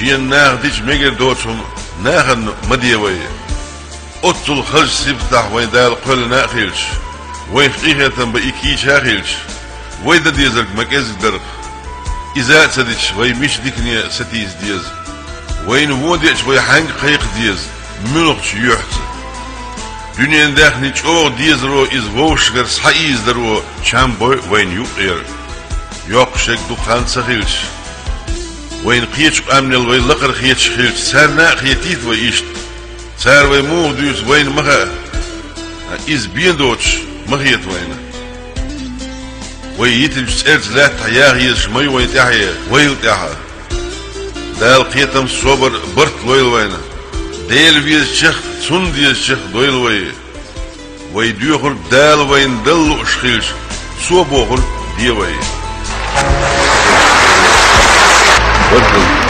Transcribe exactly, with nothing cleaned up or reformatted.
Шена наха дича мегар доцу хӀума нахана ма де вай. Оццул хазачу сибатахь вайн Дала кхоьллина а хилча, вайх къинхетам бан и кийча а хилча, вай дан дезарг ма кӀезиг дарх. Иза а ца дича, вай мича дикане сатийса деза? Вайна вон деача, вай хьаьнга кхайкха деза, муьлхачу юьхьца? Дуьненан даьхни чӀогӀа дезаро, иза вовшашкара схьаийзадаро чам бой вайна юкъера. Йоккхуш ерг дукха хан ца хилча, вайна кхечу къаьмнел вай лакхара хеташ хилча, царна а хетийта вай иштта. Цара вай муха дуьйцу вайна ма хаьа, ткъа иза бен доцуш ма хета вайна. Вай йитинчу цӀерца лаьттахь яха езаш ма ю вайн тӀаьхье, вайла тӀаьхьа. Дала кхетам, собар, барт лойла вайна. Дела везачех, Цунна дезачех дойла вай. Вай доьхург Дала вайна дала лууш хилча, Цо бохург де вай. Баркалла.